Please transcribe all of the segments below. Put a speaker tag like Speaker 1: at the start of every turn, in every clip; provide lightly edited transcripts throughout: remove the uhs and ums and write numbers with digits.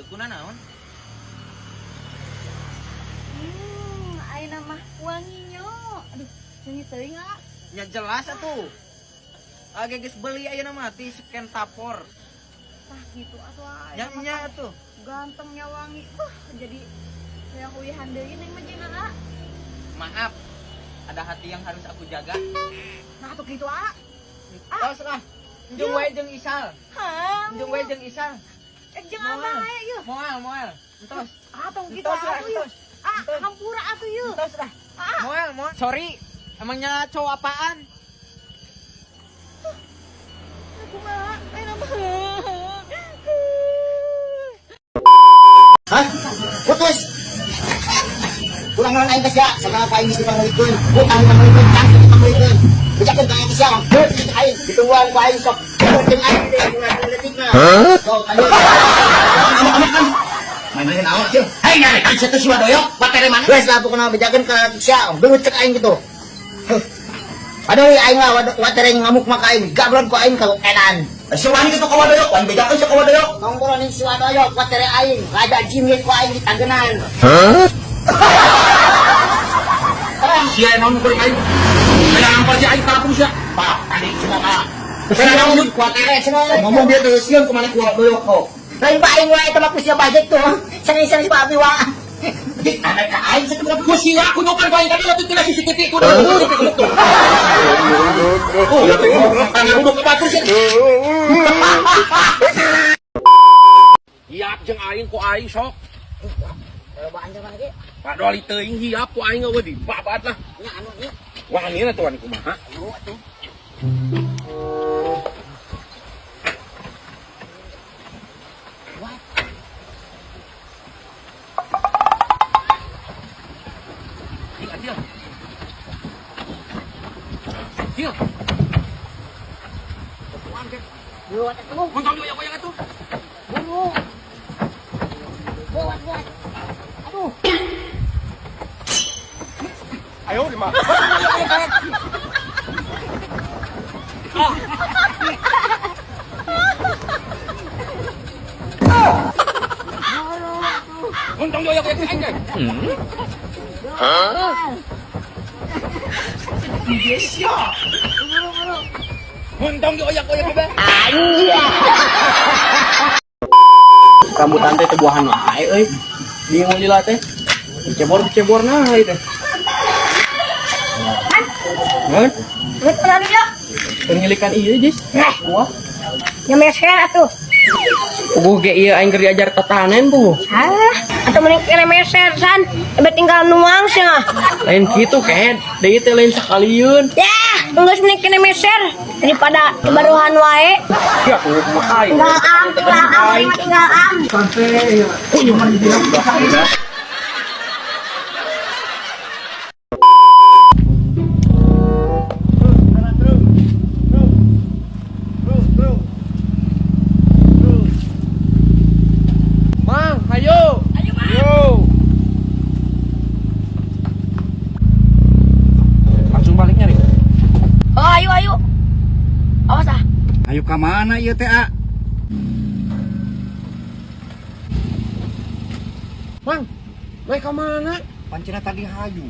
Speaker 1: Teu kunanaon?
Speaker 2: Ayeuna mah wanginya. Aduh, seungit teuing ah.
Speaker 1: Ya jelas atuh. Age geus beli ayeuna mah ti Skentapor.
Speaker 2: Tah gitu atuh ah.
Speaker 1: Nya nya atuh.
Speaker 2: Gantengnya wangi. Wah, jadi hayang uyahan deui neng mah jeung ah.
Speaker 1: Maaf. Ada hati yang harus aku jaga.
Speaker 2: Nah, atuh gitu ah.
Speaker 1: Tos lah. Jeung wae jeung Isal.
Speaker 2: Hah?
Speaker 1: Jeung wae jeung Isal.
Speaker 2: Eh, jeung abang aya yeuh.
Speaker 1: Moal, moal. Entos.
Speaker 2: Ah, tong gitu
Speaker 1: Entos lah,
Speaker 2: atuh yeuh.
Speaker 1: entos.
Speaker 2: Ah,
Speaker 1: Entos.
Speaker 2: hampura atuh yeuh.
Speaker 1: Entos lah.
Speaker 2: Ah.
Speaker 1: Moal, moal. Sorry. Emangnya cowok apaan?
Speaker 2: Aku mah ayeuna mah.
Speaker 3: Hah? Putus. Kurang naon aing kasya, sagala ka aing geus dipangalikeun. Hutang dipangalikeun, tangki dipangalikeun. Bejakeun ka aing kasya. Aing ditungguan ku aing sok. Jeung aing teh ulah mah. Sok ayo. Main-main awak cil. Hei nyari kan situ si Wadoyo, watere mana? Wes lah pokona bejakeun ka sia, belut cek aing gitu. Aduh aing lah watere ngamuk mah ka aing, gablon ku aing ka edan.
Speaker 4: Si wani kitu ka Wadoyo, wani bejakeun sia ka Wadoyo.
Speaker 3: Nongkrong ning si Wadoyo, watere aing, raja jimit ku aing ditagenan.
Speaker 4: Sia naon kuring aing. Kaya nampar si aing tarapung sia.
Speaker 3: Pak, tadi cenah mah.
Speaker 4: Kaya naon
Speaker 3: Watere cenah.
Speaker 4: ngomong dia teh sieun kumaha ku Wadoyo kok.
Speaker 3: Lain pa aing wae eta mah ku sia budget tuh. Sangi-sangi pa abi wa.
Speaker 4: Di anak ka aing sakitu ku sia ku nyopan ku aing tadi leutik tina CCTV ku CCTV ku tuh. Oh, tangan duduk ke batu sia. Hiap jeung aing ku aing sok.
Speaker 3: Lobaan jeung lagi.
Speaker 4: Padoli teuing hiap ku aing eueuh di babat lah.
Speaker 3: Nya anu ieu.
Speaker 4: Wangi atuh wani kumaha.
Speaker 3: Anu atuh.
Speaker 4: Acil. Acil.
Speaker 3: Buat atuh.
Speaker 4: Montong goyang-goyang atuh.
Speaker 3: Buru. Buat buat. Aduh.
Speaker 4: Ayo lima. Montong goyang-goyang aing teh. Montong goyang-goyang bebe.
Speaker 1: Rambutan teh teu buahan wae euy. Bingung lila teh. Cebor-cebor nah ieu teh. Hah?
Speaker 2: Betul ya.
Speaker 1: Pengilikan ieu, Jis. Buah.
Speaker 2: Nya meser atuh.
Speaker 1: Puguh ge ieu aing keur diajar tatanen puguh.
Speaker 2: Alah, atau mending kene meser san, ebe tinggal nuang sia.
Speaker 1: Lain kitu kehed, deui teh lain sakalieun.
Speaker 2: Yah, geus mending kene meser daripada kebaruhan wae.
Speaker 1: Ya puguh kumaha aing.
Speaker 2: Tinggal am, tinggal am, aing mah tinggal am.
Speaker 1: Mang, hayo. Ayo, Mang. Yo. Langsung balik nyari.
Speaker 2: Oh, ayo ayo. Awas ah.
Speaker 4: Ayo ka mana ieu teh, A?
Speaker 1: Mang, naik ka mana?
Speaker 4: Pancina tadi hayu.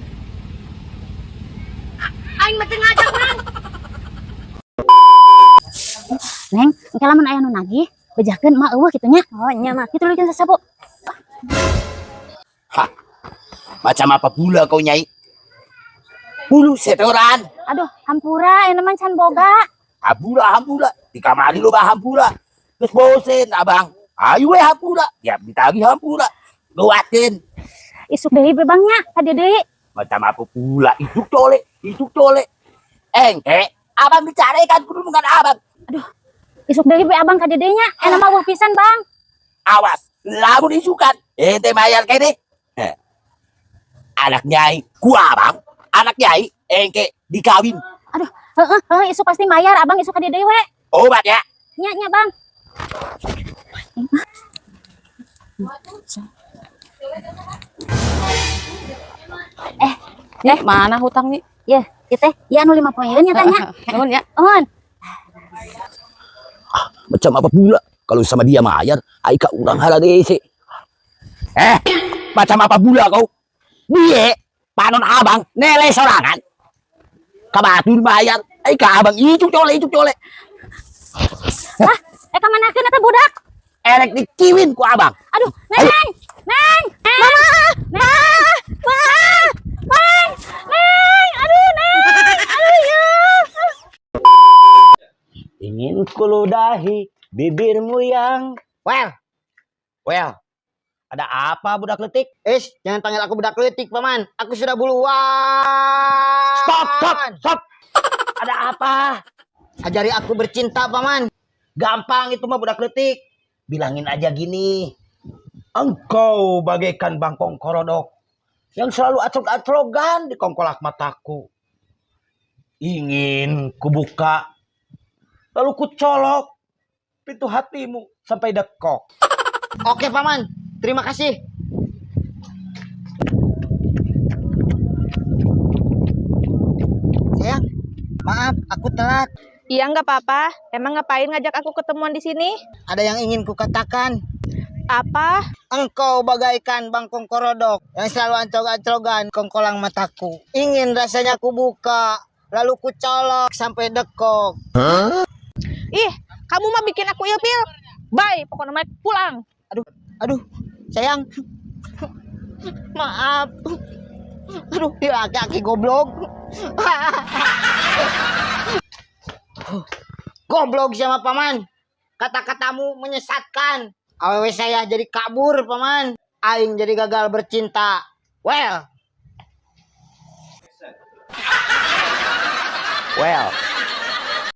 Speaker 2: Aing mah teu ngajak urang.
Speaker 5: Neng, engke lamun aya nu nagih, bejakeun emak eueuh kitu nya.
Speaker 2: Oh, nya mah.
Speaker 5: Kitu leukeun sasapu.
Speaker 3: Hah. Macam apa pula kau nyai? Bulu setoran.
Speaker 5: Aduh, hampura ayeuna mah can boga.
Speaker 3: Hampura, hampura. Di kamari lo bah hampura. Terus bosen abang. Ayo we hampura. Ya ditagih hampura. Goatin.
Speaker 5: Isuk deui be bang nya, ka dieu deui.
Speaker 3: Macam apa pula itu tole, itu tole. Engke, abang dicarikan kudu dengan abang.
Speaker 5: Isuk deui be abang ka dieu deui nya. Ayeuna mah eueuh pisan, Bang.
Speaker 3: Awas, lamun isukan. Ente bayar kene. Heh. Anak nyai, gua abang. Anak nyai, engke dikawin.
Speaker 5: Aduh, heeh, heeh, isuk pasti mayar abang isuk ka dieu deui we.
Speaker 3: Obat ya.
Speaker 5: Nya nya, Bang.
Speaker 6: Mana hutang nih?
Speaker 5: Ya, ieu teh, ieu anu 5 poeun nya tanya.
Speaker 6: Nuhun ya.
Speaker 5: Nuhun.
Speaker 3: Macam apa pula kalau sama dia mayar, ai ka urang haladese. Eh, macam apa pula kau? Biye, panon abang, nele sorangan. Kabatul bayar. Eh, ka abang icuk cole, icuk cole.
Speaker 5: Lah, eh ka manakeun eta budak?
Speaker 3: Erek dikiwin ku abang.
Speaker 5: Aduh, Neng! Neng! Mama! Neng! Ma! Neng! Neng! Aduh, Neng! Aduh, ya.
Speaker 3: Ingin kuludahi bibirmu yang... Well, well, ada apa budak letik?
Speaker 1: Is, jangan panggil aku budak letik, Paman. Aku sudah buluan.
Speaker 3: Stop, stop, stop. Ada apa?
Speaker 1: Ajari aku bercinta, Paman.
Speaker 3: Gampang itu mah budak letik. Bilangin aja gini. Engkau bagaikan bangkong korodok yang selalu acrog-acrogan di kongkolak mataku. Ingin kubuka, lalu kucolok pintu hatimu sampai dekok.
Speaker 1: Oke, Paman. Terima kasih. Sayang, maaf aku telat.
Speaker 2: Iya, nggak apa-apa. Emang ngapain ngajak aku ketemuan di sini?
Speaker 1: Ada yang ingin kukatakan.
Speaker 2: Apa?
Speaker 1: Engkau bagaikan bangkong korodok yang selalu ancrog-ancrogan kongkolang mataku. Ingin rasanya ku buka, lalu ku colok sampai dekok.
Speaker 2: Ih, kamu mah bikin aku ilfil. Bye, pokoknya mah pulang.
Speaker 1: Aduh, aduh, sayang. Maaf. Aduh, ya aki-aki goblok. Goblok sama paman. Kata-katamu menyesatkan. Awewe saya jadi kabur, paman. Aing jadi gagal bercinta. Well,
Speaker 3: Well,